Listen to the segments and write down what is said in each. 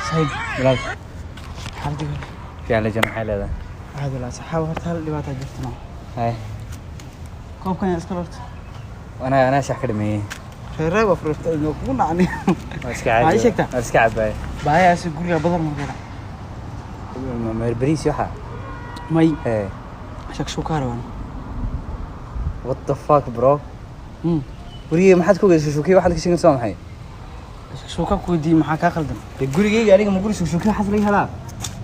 Saaxiib. Walaal. Xaaladiga? Fiican la jana, maxay leedahay? Caadi walaa saxaabo, horta hal dhibaataa jirta no. Hay. Koobkan yaa iska horta? Anaa shax ka dhameeyey. Reeree waa furta inuu kugu nacni. Waa iska Maxaa caadi. ii sheegtaa? Waa iska cabaay. Baayaasi guriga badan ma gala. Meer bariis waxa? May. Hey. Shakshuka rabaan. What the fuck, bro? Gurigeyga maxaad ku ogeysa shukshukiya? Waxaad ka sheegaysaa waa maxay? Shakshuka ku weydiiyey, maxaa kaa qaldan? Dee gurigeyga aniga ma guri shukshukiya waxaas laga helaa?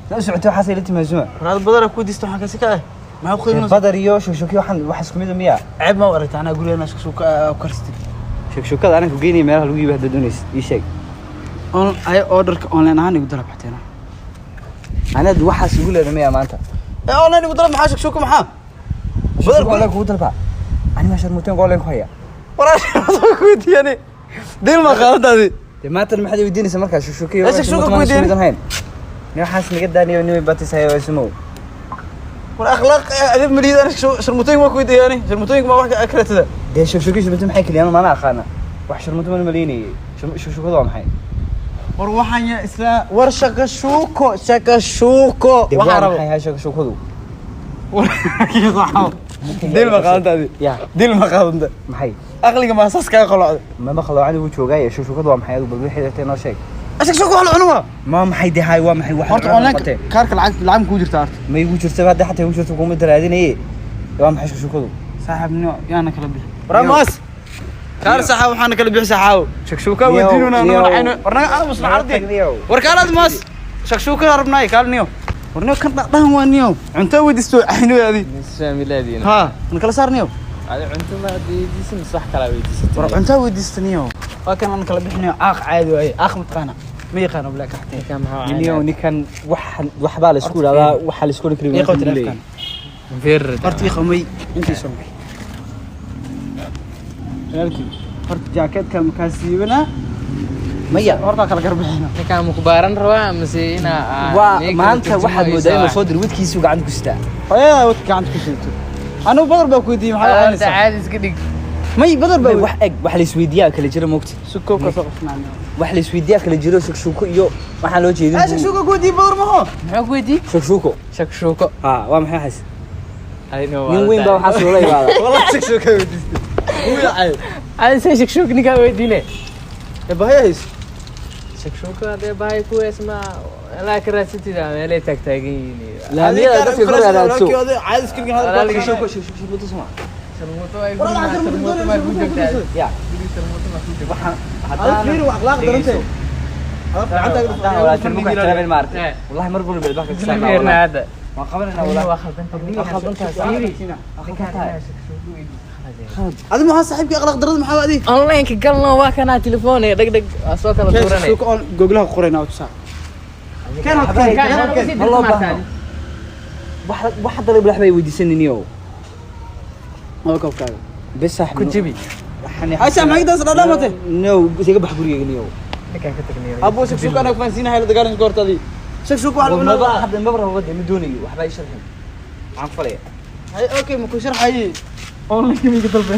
Saa u socotay waxaas ay la timaasuma. Waraad badara ku weydiista, waxaan kasi ka ah maxaa ku qiiminaysaa? Badar iyo shukshukiya waxaan wax isku mid ah miya? Ceeb ma u aragta anaa guriga inaa shakshuka ku karsatid? Shukshukada anaa ku geynaya meelaha lagu iibiyo haddaad doonaysid. Ii sheeg. On ay orderka online ahaan igu dalab xateena. Anaad waxaas igu leedahay miya maanta? Ee online igu dalab, maxaa shakshuka maxaa? Badar online kugu dalbaa? Ani maa sharmuuteen online ku haya? Waraad ku weydiiyani. Deal ma qaadadaadi? Dee maanta maxaad i weydiinaysaa markaa shukshukiya? Ee, shakshuka ku weydiin. Hayn ni waxaas naga daaniyo nimay batisaya waa sumow. War akhlaaq adib maliyada, sharmutooyin waa ku weydiiyani, sharmutooyinka ma wax ka kaletada? Dee shukshukiya sharmuuto maxay keliyaan? Maana aqaana wax sharmuuto mana malaynayay. Shukshukada waa maxay? War waxaan ya isla war shakashuuko shakashuuko. Dee waxaan waa rabo maxay? Haa, shukshukadu. Dil ma qaadantadi? Ya. Dil ma qaadanta? Maxay? Aqliga ma saas kaga qalocda? Ma qaloocan, wuu joogaaye. Shukshukadu waa maxay? Adigu bal wixii dartay noo sheeg. Shakshuuko wax la cuno waa. Ma maxay dee? Haay, waa maxay wax? Horta online kaarka lacag kuu jirta horta? Ma igu jirta hadda, xataa igu jirta kuma daraadinaye. Waa maxay shukshukadu? Saaxiibnimo yaana kala bixi waramaas kaar saxaab, waxaana kala bixi saxaabo shakshuuka Niyow, weydiinuna niyow. noo war naga aamus nacardi. Niyow. War kaalaad maas shakshuuka rabnaay kaal niyo. War niyo kan dhahan waa niyo cunto weydiisto aynu adi. Fahmi laadiina. Ha man kala saar niyo. Adi cunto ma weydiisan mise wax kalaa weydiisatay? War cunto weydiista niyo, waa kan aan kala bixinayo. Caaq caadi waaye, caaq mataqaana ma yaqaano bilaa kaxtee. Ninkan maxaa? Niyow, ninkan wax waxbaa la isku idhahdaa, waxaa la isku odhan kari. Ii qabo telefonkan. Feer. Horta ii qamay intii soo walaalkii. Horta jaakeetka makaa siibanaa? Maya. Horta kala garbixina. Ninkan ma ku baaran rabaa mise inaa Waa maanta waxaad moodaa inuu soo diray wadkiisuu gacanta ku sitaa. Hooyadaa wadka gacanta ku sidato. Anigu badar baa ku weydiiyey, maxaa Horta waxaynaysaa? Caadi iska dhig. May, badar baa. Wax eg, wax la isweydiiyaa kala jira, moogta? Si koobka soo qabsanaa. Wax la isweydiiyaa kala jiro, shukshuko iyo waxaan loo jeedin. Ee shakshuka ku weydiiyey, badar maho. Muxuu ku weydiiyey? Shukshuko. Shakshuuko. Ha, waa maxay waxaas? Nin weyn baa waxaas loola imaada. Wallahi shakshuka weydiistay wuu yacay. Adi se shakshuuk ninkaa weydiine. Ee bahaya hayso. Shakshuuko haddee bahay ku heesma alaa ka raadsatid meelay taagtaagan yihiin. Laamiyada dadka ku raadso. Caadi iska dhigin. Walaalkii. Shukshuko, shukshuko suma. Sharmuuto ay guriga, sharmuuto maa ku joogtaa? Ya. Guriga sharmuuto maa ku joogtaa? Waxaan Adag fiiri, waa akhlaaq darantay. haddaan walaaltinimo ku ixtiraamin maaragtay. Eh. Wallahi mar walba ilbaha ka Isla saarnaa meerna wallahi. hadda. Waan qabanaynaa wallahi. Waa khaldantahay. Waa khaldantahay. Fiiri. Waa khaldantahay. Adi maxaa saaxiibkii akhlaaq darada maxaa adi? Online-ka galno, waa kanaa telefoon ee dheg dheg waa soo kala tuuranay. Shakshuka on googlaha qorayna oo tusaa keen horta keen keen. Ma loo baahno. Wax hadda wax bay weydiisaniniyo. Oo koobkaaga. Bes saaxiib. Ku jibi. Aisha maxay taas dhadhamatay? No, iga bax gurigeyga niyow. Ninkaan ka tagnay. Abu shakshuka anaga fahansiinahay la dagaalanka goorta adi shakshuka wax lagu Maba hadda maba rabo, dee ma doonayo waxba ii sharxin. Maxaan ku falaya? Hay, okay, ma ku sharxaye online kamiga dalbe.